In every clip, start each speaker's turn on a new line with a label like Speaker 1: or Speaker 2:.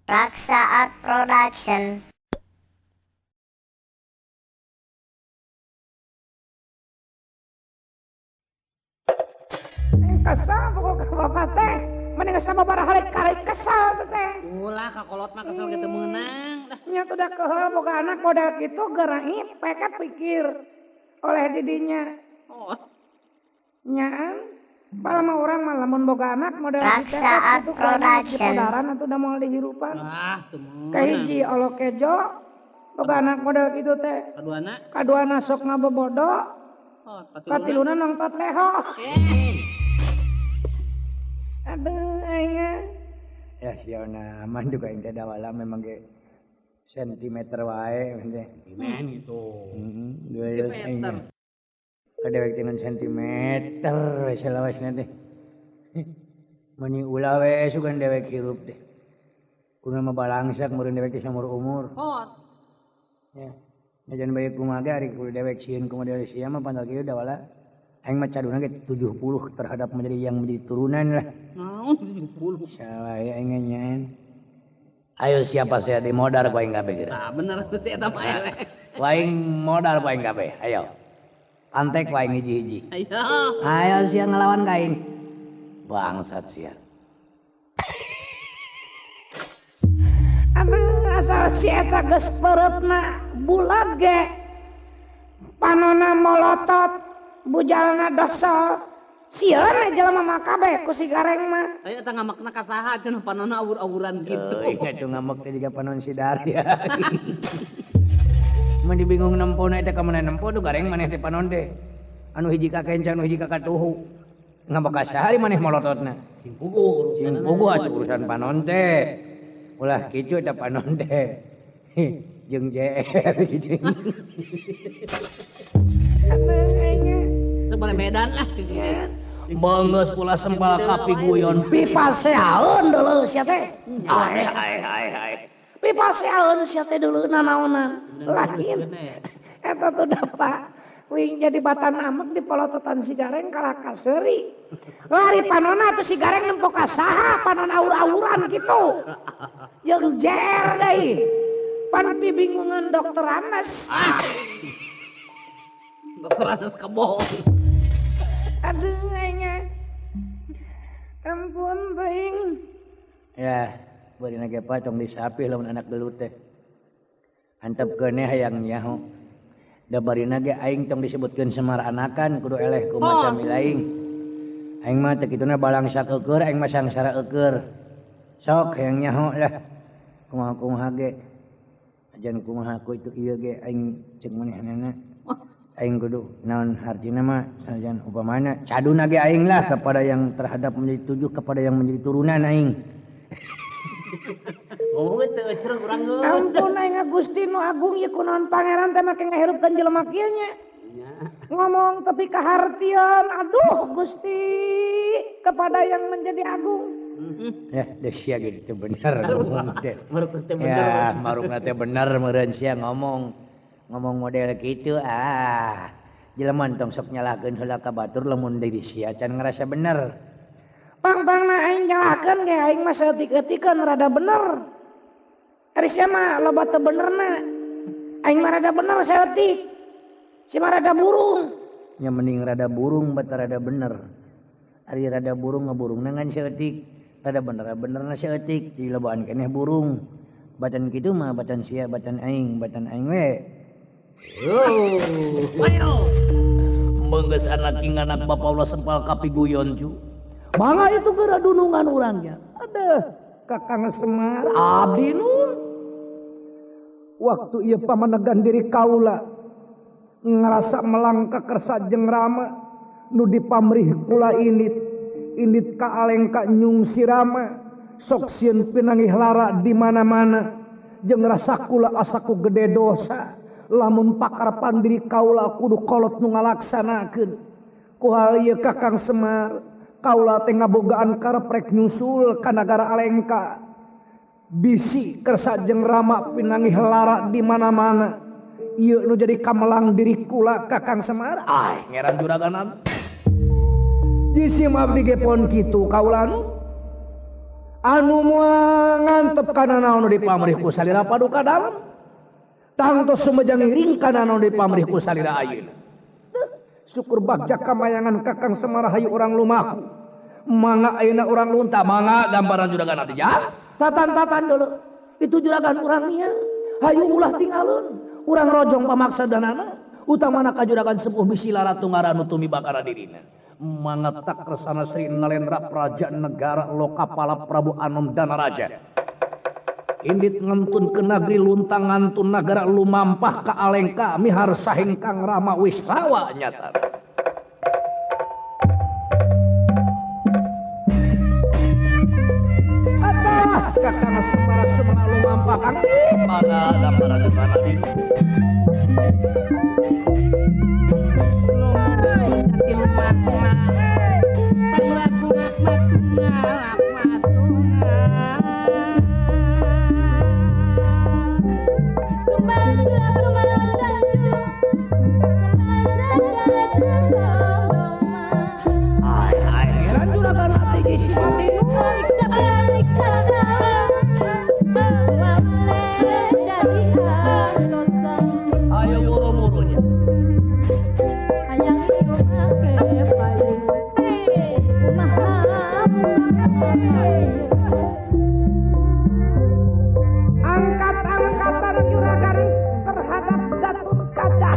Speaker 1: Raksa Art Production.
Speaker 2: Kesal pokok ka bapak teh. Mending sama barahalik kali kesal teh.
Speaker 3: Ulah kakolot mah kesel gitu meunang. Dah.
Speaker 2: Nya udah keheul boga anak modal kitu geura peket pikir oleh didinya.
Speaker 3: Oh.
Speaker 2: Nyaan pala mah urang mah lamun boga anak modal
Speaker 1: Raksa Art
Speaker 2: kitu ku anak geus
Speaker 1: Production.
Speaker 2: dipodaran atuh da moal dihirupan.
Speaker 3: Ah, teu meunang.
Speaker 2: Kahiji Allah kejo boga anak modal kitu teh.
Speaker 3: Kaduana?
Speaker 2: Kaduana sok ngabobodo.
Speaker 3: Oh,
Speaker 2: katiluna nongtot leho.
Speaker 3: Eh.
Speaker 2: Aduh aing.
Speaker 4: Ya siauna aman juga aing teh dawala memang ge sentimeter wae teh.
Speaker 3: Gimana gitu.
Speaker 4: Heeh, dua aing. Kadewek dengan sentimeter we salawasna teh. Meni ulah we sugan dewek hirup teh. Kudu mah balangsak meureun dewek teh samur umur.
Speaker 3: Oh.
Speaker 4: Ya. Najan bae kumaha ge ari kudu dewek sieun kumaha dari sia mah pantal kieu dawala. Aing mah caduna ge 70 terhadap menjadi yang menjadi turunan lah.
Speaker 3: Naon 70?
Speaker 4: Salah ya aing nyanyian. Ayo siapa saya di modar ku aing kabeh geura.
Speaker 3: Nah, bener sih eta mah eleh.
Speaker 4: Ku aing modar ku aing kabeh. Ayo. Pantek ku aing hiji-hiji.
Speaker 3: Ayo.
Speaker 4: Ayo sia ngelawan ka aing. Bangsat sia.
Speaker 2: Aduh asal si eta geus peureutna bulat ge. Panona molotot. Bujalna dosol. Sieun we jelema mah kabeh ku si gareng mah.
Speaker 3: Aya eta ngamakna ka saha cenah panona awur-awuran gitu.
Speaker 4: Euy, atuh ngamek teh jiga panon si Darya. Mun dibingung nempona eta ka mana nempo tuh gareng maneh teh panon teh. Anu hiji ka kenca, anu hiji ka katuhu. Ngambek ka saha maneh molototna.
Speaker 3: Sing puguh urusan.
Speaker 4: Sing puguh atuh urusan panon teh. Ulah kitu eta panon teh. Jeung JR gitu.
Speaker 3: Boleh Medan lah gitu.
Speaker 4: Beungeus ulah sempal kapi guyon
Speaker 2: pipaseaeun deuleu sia teh.
Speaker 4: Ai ai ai ai.
Speaker 2: Pipaseaeun sia teh deuleu nanaonan. Lain. Eta tuh dapat wing jadi batan amek di polototan si gareng kalah kaseuri. Lari panona tuh si gareng nempo ka saha panon aur-auran gitu. Jeung JR deui. Pan pibingungan dokter Anas.
Speaker 3: Dokter Anas kebo.
Speaker 2: Aduh aing. Ampun teuing.
Speaker 4: Ya, beurina ge tong disapih lamun anak gelut teh. Antepkeun hayang nyaho. Da barina ge aing tong disebutkeun Semar anakan kudu eleh ku maca milaing. Aing mah teu kituna balangsak eueur, aing mah sangsara eueur. Sok hayang nyaho lah. Kumaha-kumaha ge. Ajan kumaha ku itu ieu ge aing ceuk manehnana. Aing kudu naon hartina mah sanajan upamana caduna ge aing lah kepada yang terhadap menjadi tujuh kepada yang menjadi turunan aing.
Speaker 3: Oh teu eucreng urang geus.
Speaker 2: Ampun aing Gusti nu agung ieu kunaon pangeran teh make ngahirupkeun jelema kieu nya. Ngomong tapi kahartieun aduh Gusti kepada yang menjadi agung.
Speaker 4: Ya deh sia gitu bener ngomong teh.
Speaker 3: Ya
Speaker 4: marukna teh bener meureun sia ngomong. Ngomong model gitu ah jelema tong sok nyalahkeun heula ka batur lamun diri sia can ngerasa bener.
Speaker 2: Pang-pangna aing nyalahkeun ge aing mah saeutik-eutikeun rada bener. Ari sia mah loba teu benerna. Aing mah rada bener saeutik. Sia mah rada burung.
Speaker 4: Nya mending rada burung bata rada bener. Ari rada burung ngaburungna ngan saeutik. Rada bener benerna saeutik di lobaan keneh burung. Batan kitu mah batan sia batan aing we.
Speaker 3: Oh. Ayo.
Speaker 4: Beungeus anak king anak bapa ulah sempal kapi guyon cu.
Speaker 2: Mangga itu geura dunungan urangnya. Aduh, Kakang Semar abdi nun. Waktu ieu pamanegan diri kaula ngerasa melangkah kersa jeung rama nu dipamrih kula indit indit ka alengka nyung si rama sok sieun pinangih lara di mana-mana jeung rasa kula asaku gede dosa. Lamun pakarapan diri kaula kudu kolot nu ngalaksanakeun ku hal ieu Kakang Semar kaula teh ngabogaan karep rek nyusul ka nagara Alengka bisi kersa jeung rama pinangih lara di mana-mana ieu nu jadi kamelang diri kula Kakang Semar.
Speaker 4: Ai ngeran juraganan
Speaker 2: jisim abdi ge pon kitu kaula nu. Anu moal ngantep kana naon nu dipamrih ku salira paduka dalem. Tangtos sumejang ngiring kana naon dipamrih ku salira ayeuna. Syukur bagja kamayangan Kakang Semar hayu urang lumaku. Mangga ayeuna urang lunta, mangga gambaran juragan abdi jang. Tatan-tatan dulu. Itu juragan urang nya. Hayu ulah tinggalun. Urang rojong pamaksadanana. Utamana ka juragan sepuh bisi laratu ngaran nu tumibakara dirina. Mangga tak resana Sri Nalendra Praja Negara Lokapala Prabu Anom Danaraja. Indit ngentun ke negeri luntang ngantun nagara lumampah ka alengka mihar sahengkang Rama Wisrawa nyata. Atah Kakang Semar semua lumampah kang
Speaker 3: mangga gambaran di sana di. Ayo buru-burunya.
Speaker 2: Angkat-angkatan juragan terhadap Gatot Kaca.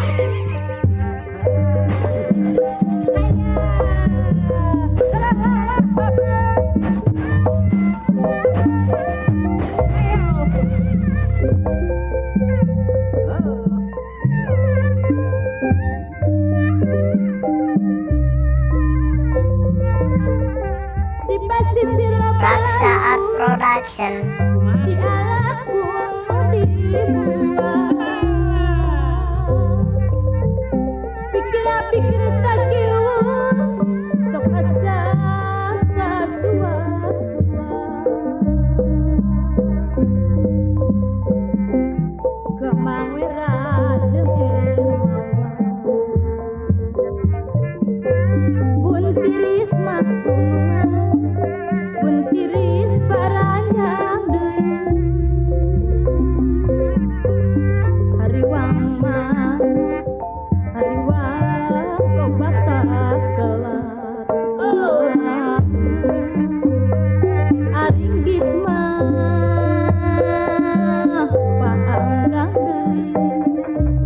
Speaker 1: Raksaat Production.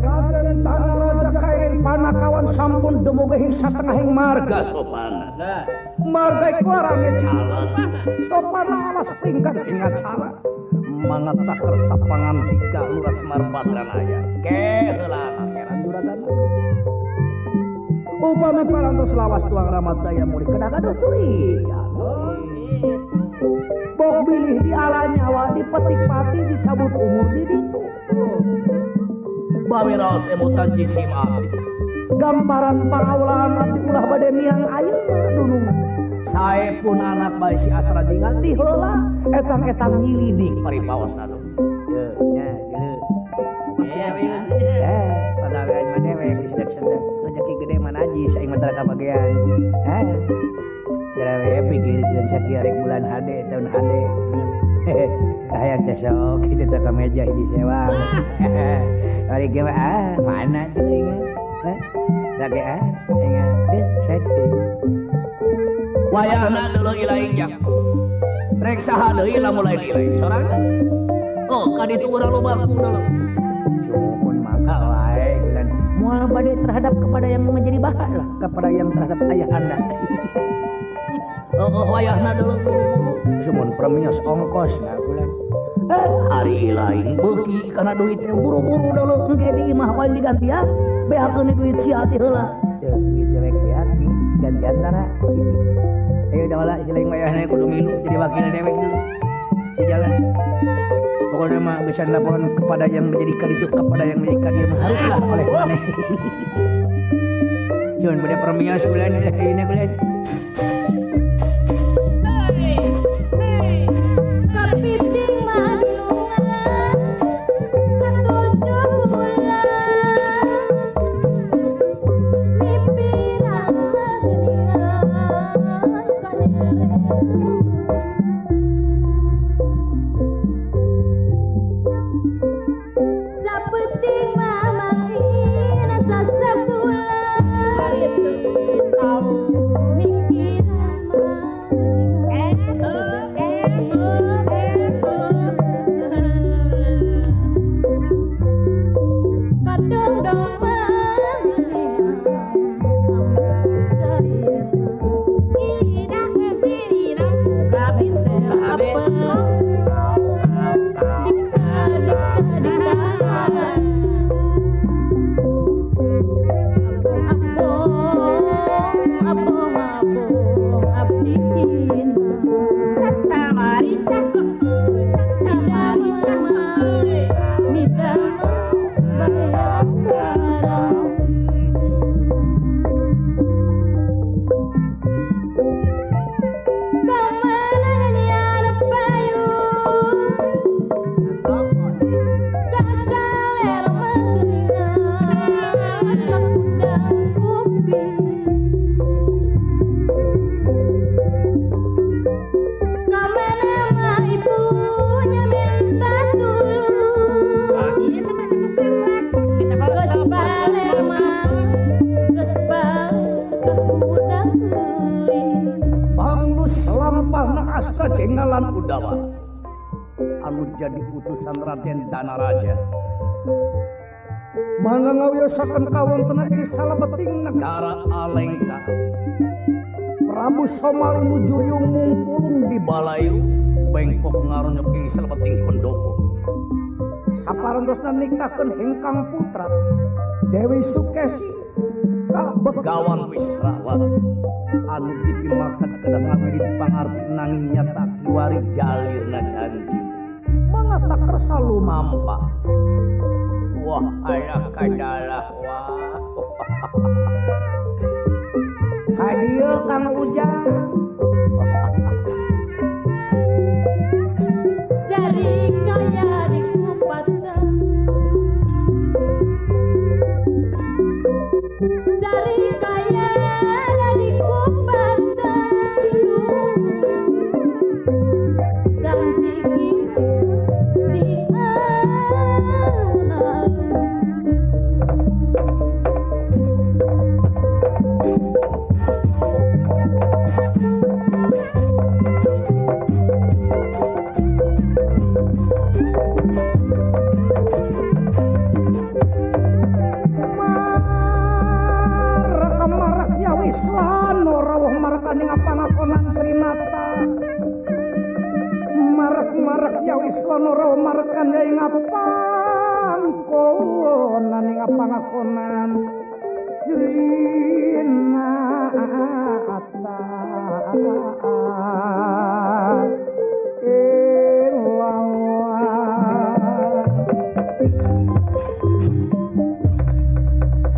Speaker 2: Raden Tanaraja kain panakawan sampun dumugi satengahing marga sopana. Marga iku arane calon. Sopana alas pingkan ingat cala.
Speaker 3: Mangga tak kersa pangandika Lurah Semar Badranaya. Ke heula heran juragan.
Speaker 2: Upami parantos lawas tuang Ramadaya mulih kedah gaduh curiga. Bok bilih di ala nyawa dipetik pati dicabut umur di ditu.
Speaker 3: Bawe raos emutan jisim abdi.
Speaker 2: Gambaran pangaulaan abdi ulah bade miang ayeuna dunung.
Speaker 3: Sae pun anak bae si Asra jingan
Speaker 2: Ti heula etang-etang nyilidik
Speaker 3: paripaosna tuh.
Speaker 4: Ye, nya, geuleuh. Eh, pagawean mah dewek disedak-sedak. Rezeki gede mah najis aing mah tara kabagean. Hah? Geura we pikir jeung sakieu rek bulan HD tahun HD. Kahayang teh sok kitu teh ka meja hiji sewang. Bari ge mah ah mana teuing. Hah? Lagi ah aing teh setting.
Speaker 3: Wayahna deuleu ilaing jang. Rek saha deui lamun lain ilaing sorangan. Oh, ka ditu urang loba deuleu.
Speaker 4: Cumun maka wae bulan moal bade terhadap kepada yang menjadi bapak lah kepada yang terhadap ayah anda.
Speaker 3: Oh, wayahna deuleu buru-buru.
Speaker 4: Cumun premios ongkos nah bulan.
Speaker 3: Ari ilaing beuki kana duit teh buru-buru deuleu
Speaker 2: engke di imah wae digantian. Beakeun duit sia teh heula.
Speaker 4: Teu duit dewek beak gantian tara. Ayo dah lah si lain wayahna kudu milu jadi wakil dewek dulu. Di jalan. Pokoknya mah bisa laporan kepada yang menjadikan itu kepada yang menjadikan dia mah haruslah oleh maneh. Cuman bade premios bulan ini bulan.
Speaker 2: Sasana Asta Cengalan Udawa anu jadi utusan Raden Danaraja. Mangga ngawiyosaken kawontenan ing salebeting negara Alengka. Prabu Somali nuju riung mungpulung di Balayu bengkok ngaronyok ing salebeting pendopo. Saparentosna nikahkeun ingkang putra Dewi Sukesi ka Begawan Wisrawa anu dipimaksad kedah ngawirid pangarti nanging nyata kiwari jalirna janji. Mangga tak kersa lumampa. Wah ayah kadalah wah. Kadieu Kang Ujang.
Speaker 5: Dari kaya di kupatan, dari kaya di kupatan, dan tinggi di
Speaker 2: Pangakonan Srinata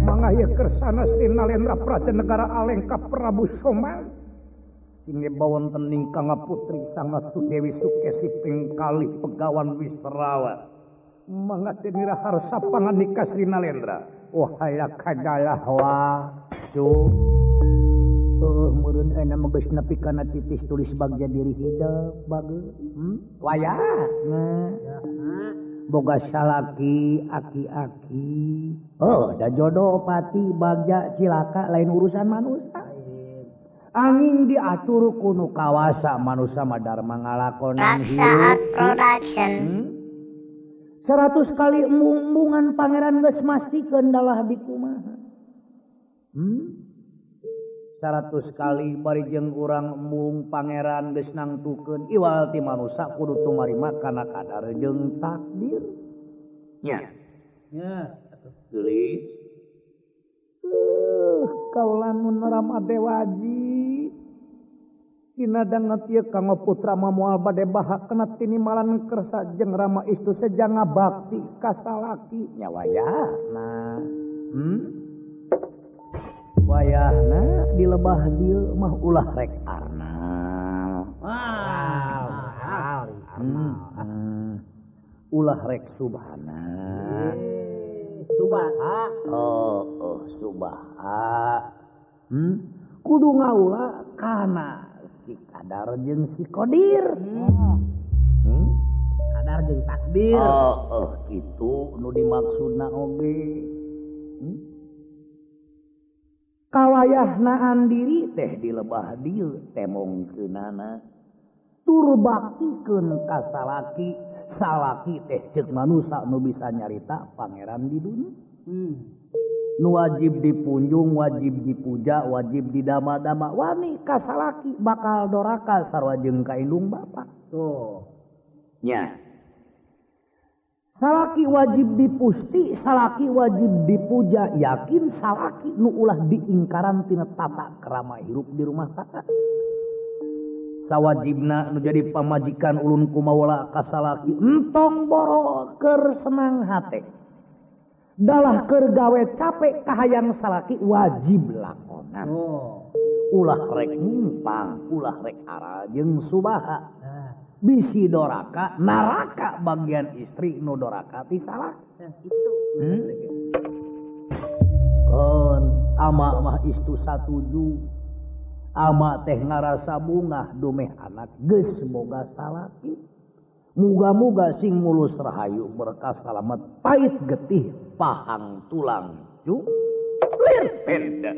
Speaker 2: Mangga ieu kersana Sri Nalendra Praja Negara Alengka Prabu Somali inggih bawonten ingkang putri Sang Ratu Dewi Sukesi ping kalih Begawan Wisrawa. Mangga denira harsa panganika Sri Nalendra. Wahai kadalah wa cu.
Speaker 4: Meureun ayeuna mah geus nepi kana titis tulis bagja diri hidup bageut. Wayahna. Boga salaki aki-aki. Oh, da jodoh pati bagja cilaka lain urusan manusia. Angin diatur ku nu kawasa manusia mah darma ngalakonan
Speaker 1: Raksaat Production.
Speaker 4: 100 kali embung-embungan pangeran geus mastikeun dalah di kumaha.
Speaker 2: 100 kali bari jeung urang embung pangeran geus nangtukeun iwal ti manusa kudu tumarima kana kadar jeung takdir. Nya. Nya atuh geulis. Kaula nu Rama Dewaji. Dina danget ieu kanggo putra mah moal bade bahak kana tinimalan kersa jeung Rama istu seja ngabakti ka salaki nya wayahna. Wayahna di lebah dieu mah ulah rek arnal. Ulah rek subhana. Subha. Oh, subha. Kudu ngaula kana si kadar jeung si kodir.
Speaker 3: Kadar jeung takdir.
Speaker 2: Oh, kitu nu dimaksudna oge. Kawayahnaan diri teh di lebah dieu temongkeunana. Tur baktikeun ka salaki, salaki teh ceuk manusa nu bisa nyarita pangeran di dunya. Nu wajib dipunjung, wajib dipuja, wajib didama-dama. Wani ka salaki bakal doraka sarua jeung ka indung bapa.
Speaker 3: Tuh.
Speaker 2: Nya. Salaki wajib dipusti, salaki wajib dipuja, yakin salaki nu ulah diingkaran tina tata krama hirup di rumah tangga. Sawajibna nu jadi pamajikan ulun kumaula ka salaki entong boro keur senang hate. Dalah keur gawe capek kahayang salaki wajib lakonan.
Speaker 3: Oh.
Speaker 2: Ulah rek numpang, ulah rek arajeng subaha. Bisi doraka, naraka bagian istri nu doraka ti salaki.
Speaker 3: Itu.
Speaker 2: Kon ama mah istu satuju. Ama teh ngarasa bungah dumeh anak geus boga salaki. Muga-muga sing mulus rahayu berkah salamet pahit getih pahang tulang cu lir penda.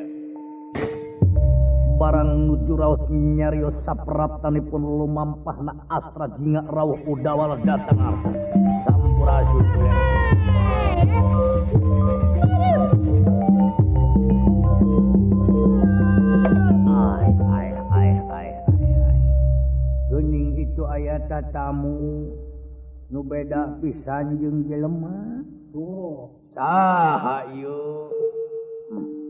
Speaker 3: Barang nuju raos nyarios sapraptanipun lumampahna Astra Jingga rawuh udawal datang arsa. Sampurasun. Ai ai ai ai ai. Geuning itu aya tatamu nu beda pisan jeung jelema. Oh, saha ieu?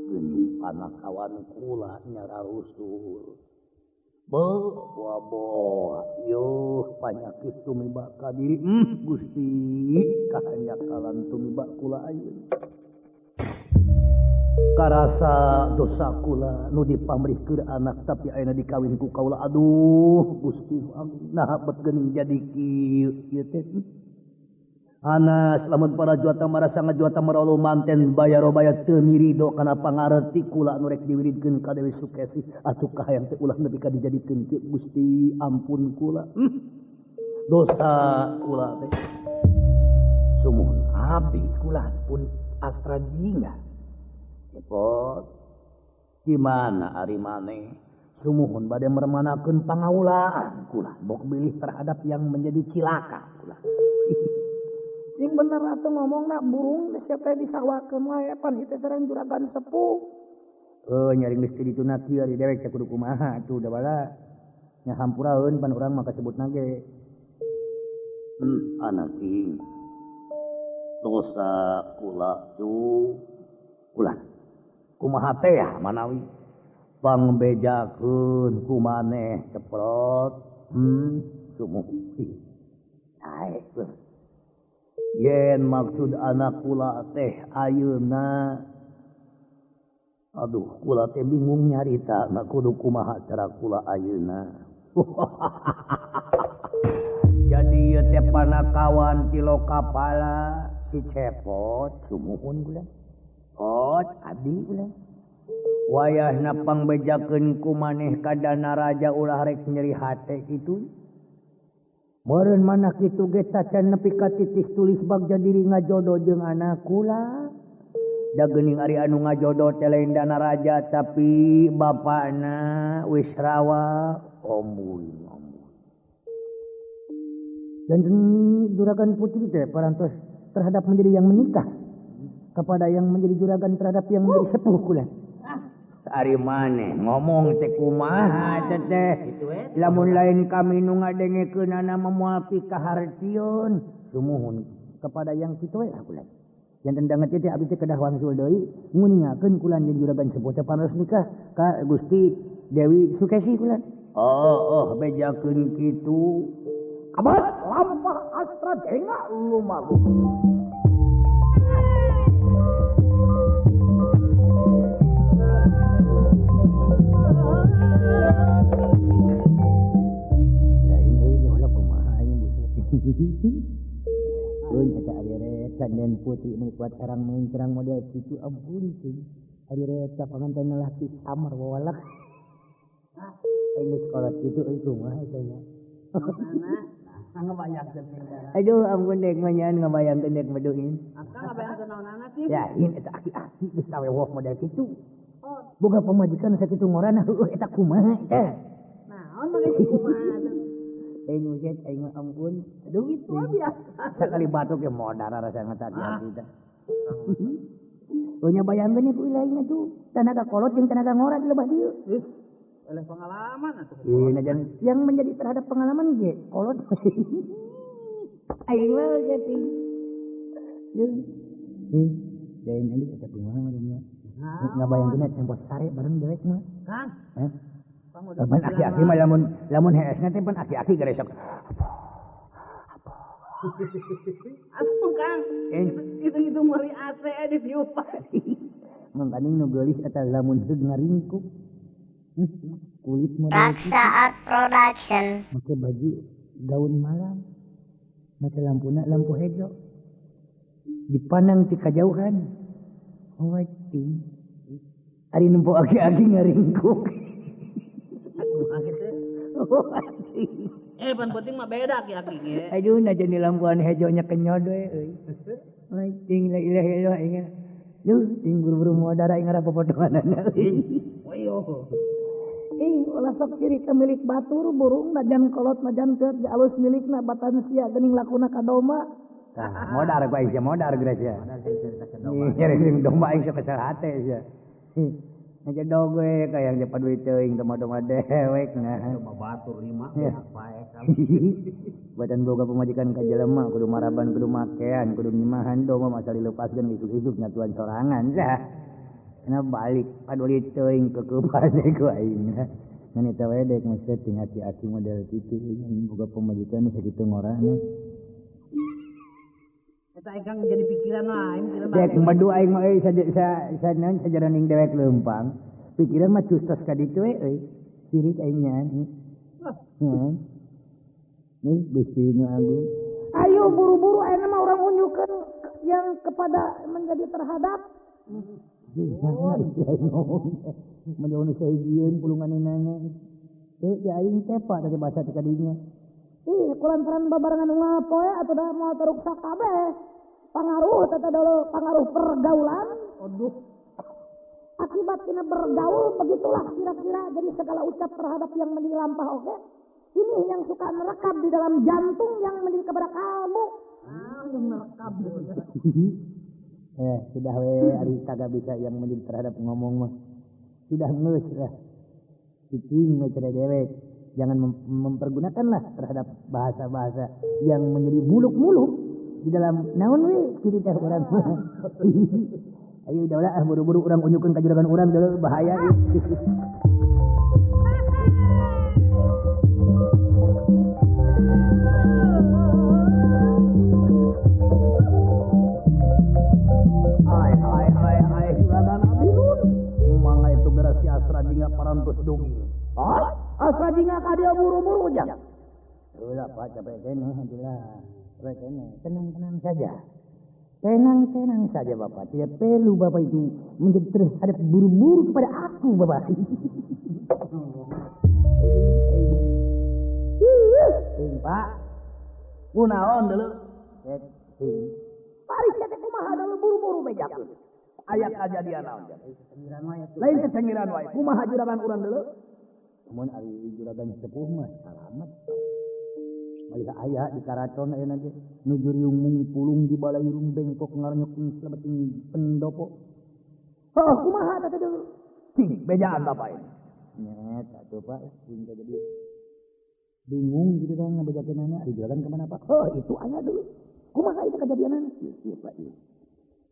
Speaker 3: Geuning panakawan kula nyararusul. Waboh, yuh panyakit tumiba ka diri. Gusti, kahanyakalan tumiba kula ayeuna. Karasa dosa kula nu dipamrih keur anak tapi ayeuna dikawin ku kaula. Aduh, Gusti nu agung, naha bet geuning jadi kieu ieu teh. Anas lamun para juata marasa ngajuata maraulu manten bayarobaya teu mirido kana pangarti kula nu rek diwiridkeun ka Dewi Sukesi atuh kahayang teh ulah nepi ka dijadikeun kieu. Gusti ampun kula. Dosa kula teh. Sumuhun abdi kula pun Astra Jingga. Cepot di mana ari maneh? Sumuhun bade mermanakeun pangaulaan kula bok bilih terhadap yang menjadi cilaka kula.
Speaker 2: Sing bener atuh ngomongna burung siapa disawakeun wae pan ieu teh sareng juragan sepuh.
Speaker 4: Nyaring geus kitu na kieu ari dewek teh kudu kumaha atuh da bala. Nya hampuraeun pan urang mah kasebutna ge.
Speaker 3: Anak ing. Dosa kula tu kula. Kumaha teh ya manawi pangbejakeun ku maneh ceprot. Sumuh. Sae. Yen maksud anak kula teh ayeuna aduh kula teh bingung nyarita na kudu kumaha cara kula ayeuna. Jadi ieu teh panakawan ti lokapala si Cepot sumuhun kula. Pot abdi kula. Wayahna pangbejakeun ku maneh ka Danaraja ulah rek nyeri hate kitu. Meureun mana kitu ge tacan nepi ka titis tulis bagja diri ngajodoh jeung anak kula. Da geuning ari anu ngajodoh teh lain Danaraja tapi bapana Wisrawa ombuy ombuy.
Speaker 4: Dan juragan putri teh parantos terhadap menjadi yang menikah kepada yang menjadi juragan terhadap yang menjadi sepuh kula.
Speaker 3: Ari maneh ngomong teh kumaha teh lamun lain kami nu ngadengekeunana moal pikahartieun
Speaker 4: sumuhun kepada yang kitu we lah kula. Janten danget teh abdi teh kedah wangsul deui nguningakeun kula jeung juragan sepuh teh parantos nikah ka Gusti Dewi Sukesi kula.
Speaker 3: Oh bejakeun kitu
Speaker 2: abad lampah Astra Jingga lumaku.
Speaker 4: Pun eta ari reta den putri mun kuat sarang mencrang model kitu ampun teh. Ari reta panganten laki samar wawalak. Aing geus kolot kitu euy kumaha eta nya. Aduh ampun dek mah nyaan ngabayangkeun dek meduin.
Speaker 6: Akang ngabayangkeun naonana sih?
Speaker 4: Lain eta aki-aki geus tawewoh model kitu. Boga pamajikan sakitu ngorana heueuh eta kumaha eta.
Speaker 6: Naon mah geus kumaha atuh.
Speaker 4: Aing ujet aing mah ampun. Aduh
Speaker 6: itu biasa.
Speaker 4: Sakali batuk ge modar rasana tadi hati teh. Oh nya bayangkeun ku lain atuh. Tanaga kolot jeung tanaga ngora di lebah dieu.
Speaker 6: Oleh pengalaman atuh.
Speaker 4: Iya yang menjadi terhadap pengalaman ge kolot. Aing mah jadi. Lain ini eta kumaha nya. Ngabayangkeun tempo sare bareng dewek mah.
Speaker 6: Kang.
Speaker 4: Heh. Pan aki-aki mah lamun heesna teh pan aki-aki garesok.
Speaker 6: Atuh Kang. Hitung-hitung meuli AC di tiupan.
Speaker 4: Mangkaning nu geulis eta lamun heug ngaringkuk. Kulit model
Speaker 1: Raksa Art Production.
Speaker 4: Make baju gaun malam. Make lampuna lampu hejo. Dipandang ti kajauhan. Oh ting. Ari nempo aki-aki ngaringkuk.
Speaker 6: Pan penting mah beda aki-aki ge.
Speaker 4: Aduh na jadi lampuan hejonya kenyod we euy. Oi ting la ilaha illallah inga. Duh ting buru-buru modar aing ngara popotoanana.
Speaker 6: Oyo. Ih, ulah sok ciri ke milik batur burung najan kolot najan keut ge alus milikna batan sia geuning lakuna ka domba.
Speaker 4: Tah, modar ku aing sia modar geura sia. Nyeri domba aing sok kesel hate sia. Ngajedog we ka yang dapat duit teuing domba-domba dewek nah.
Speaker 3: Domba batur 5 paek.
Speaker 4: Badan boga pamajikan ka jelema kudu maraban kudu makean kudu nyimahan domba masa dilepaskeun isuk-isuk nyatuan sorangan sah. Kena balik paduli teuing kekeupan ku aing. Ngan eta we dek mesti ting aki-aki model kitu boga pamajikan sakitu ngorana.
Speaker 6: Eta aing jadi pikiran lain.
Speaker 4: Dek medu aing mah euy sa naon sajaraning dewek leumpang. Pikiran mah custos ka ditu we euy. Sirik aing nya. Heeh. Nih Gusti nu agung.
Speaker 6: Ayo buru-buru ayeuna mah urang unjukkeun yang kepada menjadi terhadap.
Speaker 4: Menjauh nu sahijieun pulunganna. Teu di aing teh Pak teh bahasa teh kadinya.
Speaker 6: Ih, kulantaran babarengan unggal poe atuh da moal taruksak kabeh. Pangaruh teh dulu pangaruh pergaulan. Aduh. Akibat kena bergaul begitulah kira-kira jadi segala ucap terhadap yang menjadi lampah oke. Ini yang suka merekam di dalam jantung yang menjadi kepada kalbu. Ah, merekam.
Speaker 4: Sudah we ari kagak bisa yang menjadi terhadap ngomong mah. Sudah geus lah. Cicing we cere dewek. Jangan mempergunakanlah terhadap bahasa-bahasa yang menjadi muluk-muluk di dalam naon we kitu teh urang. Ayo daulah ah buru-buru urang unjukkeun ka juragan urang dulu bahaya ieu.
Speaker 3: Ai ai ai ai juragan abdi nun. Mangga itu geura si Asra jingga parantos dugi. Hah? Asra jingga ka dieu buru-buru jang.
Speaker 4: Ulah Pak capek keneh atulah. Capek keneh. Tenang-tenang saja. Tenang-tenang saja Bapak. Tidak perlu Bapak itu menjadi terhadap buru-buru kepada aku Bapak.
Speaker 3: Pak. Kunaon deuleu?
Speaker 6: Pari sia teh kumaha deuleu buru-buru bejakeun.
Speaker 3: Aya kajadian naon jang? Lain cecengiran wae. Kumaha juragan urang deuleu?
Speaker 4: Mun ari juragan sepuh mah salamet. Malih aya di karaton ayeuna ge nu juriung mungpulung di balairung bengkok ngarnyok ing selebeting pendopo.
Speaker 6: Heuh kumaha teh deuleu?
Speaker 3: Cing bejaan bapak ini.
Speaker 4: Nya atuh Pak sing jadi bingung gitu kan ngabejakeunana ari juragan ka mana Pak?
Speaker 6: Heuh itu aya deuleu. Kumaha itu kejadianana?
Speaker 4: Ieu Pak ieu.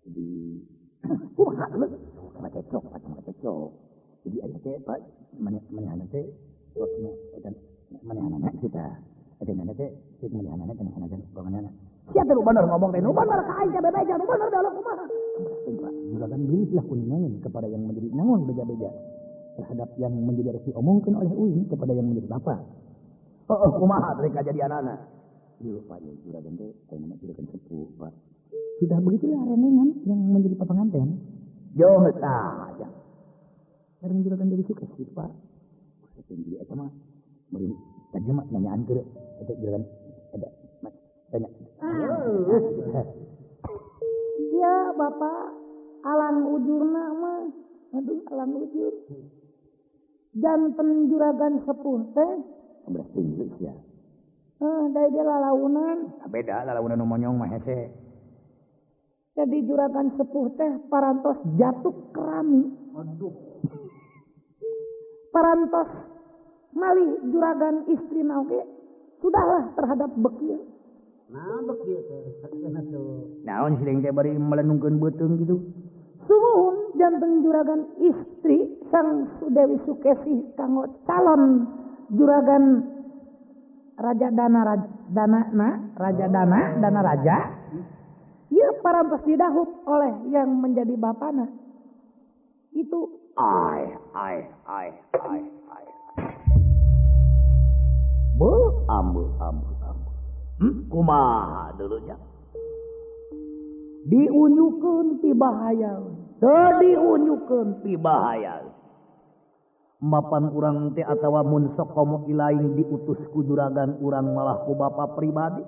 Speaker 4: Jadi
Speaker 6: kumaha deuleu?
Speaker 4: Kumaha cecok Pak kumaha cecok. Jadi aya teh Pak manehana teh waktu eta manehana kita eta nana teh cek manehana teh manehana teh manehana.
Speaker 6: Sia teh nu bener ngomong teh nu bener ka aing teh bebeja nu bener deuleu kumaha.
Speaker 4: Pak juragan bilihlah kuningan kepada yang menjadi naon beja-beja terhadap yang menjadi harus diomongkan oleh uing kepada yang menjadi bapak.
Speaker 3: Heeh kumaha teh kajadianana?
Speaker 4: Ieu Pak ya juragan teh aya nama juragan sepuh Pak. Sudah begitulah renengan yang menjadi papanganten.
Speaker 3: Jauh saja.
Speaker 4: Sekarang juragan jadi suka sih Pak. Jadi eta mah meureun tadi mah nanyaan keur eta juragan ada tanya.
Speaker 6: Ya Bapak alang ujurna mah. Aduh alang ujur. Janten juragan sepuh teh
Speaker 4: berarti geus ya.
Speaker 6: Heuh da dia lalaunan.
Speaker 4: Beda lalaunan nu monyong mah hese.
Speaker 6: Jadi juragan sepuh teh parantos jatuh kerami.
Speaker 3: Aduh.
Speaker 6: Parantos malih juragan istri oge sudahlah terhadap bekil.
Speaker 3: Nah bekil teh sakitna tuh.
Speaker 4: Naon siling teh bari melenungkeun beuteung gitu.
Speaker 6: Sumuhun janten juragan istri sang Sudewi Sukesih kanggo calon juragan Raja Dana Dana na Raja Dana Dana Raja. Ieu parantos didahup oleh yang menjadi bapana. Itu
Speaker 3: ai ai ai ai ai. Bu ambu ambu ambu. Kumaha deuleu nya?
Speaker 6: Diunyukeun ti bahaya.
Speaker 3: Teu diunyukeun ti bahaya. Mapan urang teh atawa mun sok komo ilaing diutus ku juragan urang malah ku bapa pribadi.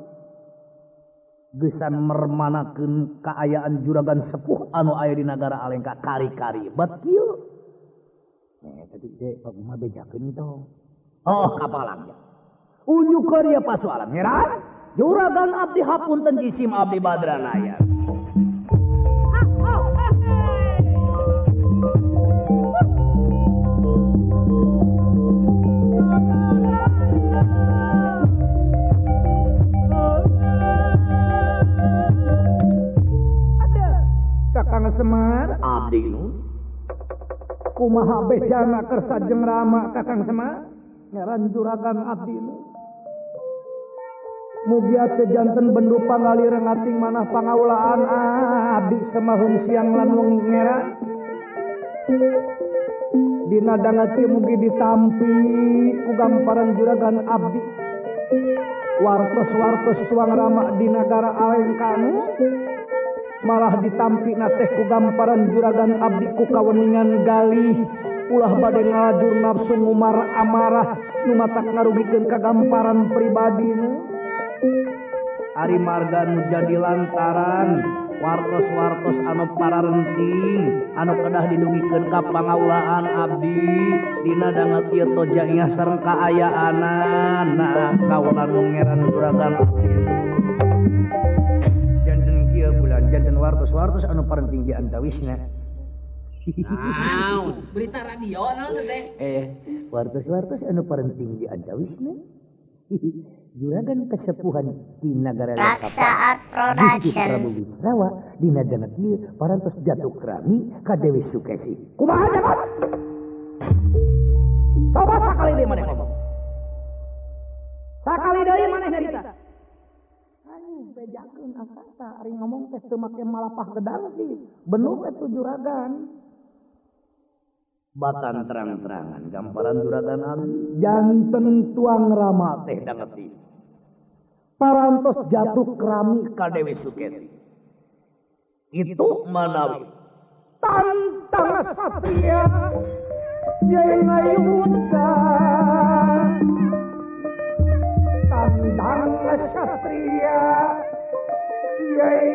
Speaker 3: Geusan mermanakeun kaayaan juragan sepuh anu aya di nagara Alengka kari-kari. Bet kieu.
Speaker 4: Tadi teh mah bejakeun tong. Oh, kapalang ya. Unjuk karya pasualan heran. Juragan abdi hapunten jisim abdi Badranaya.
Speaker 2: Ada Kakang Semar
Speaker 3: abdi nu
Speaker 2: kumaha bejana kersa jeung Rama Kakang Semar ngaran juragan abdi nu. Mugia teu janten bendu pangalireng ating manah pangaulaan abdi semahun siang lan wengi ngera. Dina dangat ieu mugi ditampi ku gamparan juragan abdi. Wartos-wartos tuang Rama di nagara Alengkanu malah ditampi na teh ku gamparan juragan abdi ku kaweningan galih ulah bade ngalajur nafsu ngumar amarah nu matak ngarugikeun ka gamparan pribadi nu.
Speaker 3: Ari marga nu jadi lantaran wartos-wartos anu pararenting anu kedah didugikeun ka pangaulaan abdi dina danget ieu tojaiyah sareng kaayaanana kaula nu ngeran juragan abdi.
Speaker 4: Janten kieu bulan janten wartos-wartos anu parenting di antawisna.
Speaker 7: Naon? Berita radio naon teh?
Speaker 4: Wartos-wartos anu parenting di antawisna. Juragan kesepuhan di nagara
Speaker 1: Raksaat Production.
Speaker 4: Prabu Wisrawa dina danget ieu parantos jatuh krami ka Dewi Sukesi. Kumaha jagat?
Speaker 2: Coba sakali deui maneh ngomong. Sakali deui maneh nyarita. Aduh, bejakeun akata ari ngomong teh teu make malapah gedang sih. Benuh atuh juragan.
Speaker 3: Batan terang-terangan gamparan juragan abdi
Speaker 2: janten tuang Rama
Speaker 3: teh danget ieu.
Speaker 2: Parantos jatuh krami
Speaker 3: ka Dewi Sukesi. Itu manawi
Speaker 2: tantang satria yai ngayuda. Tantang satria yai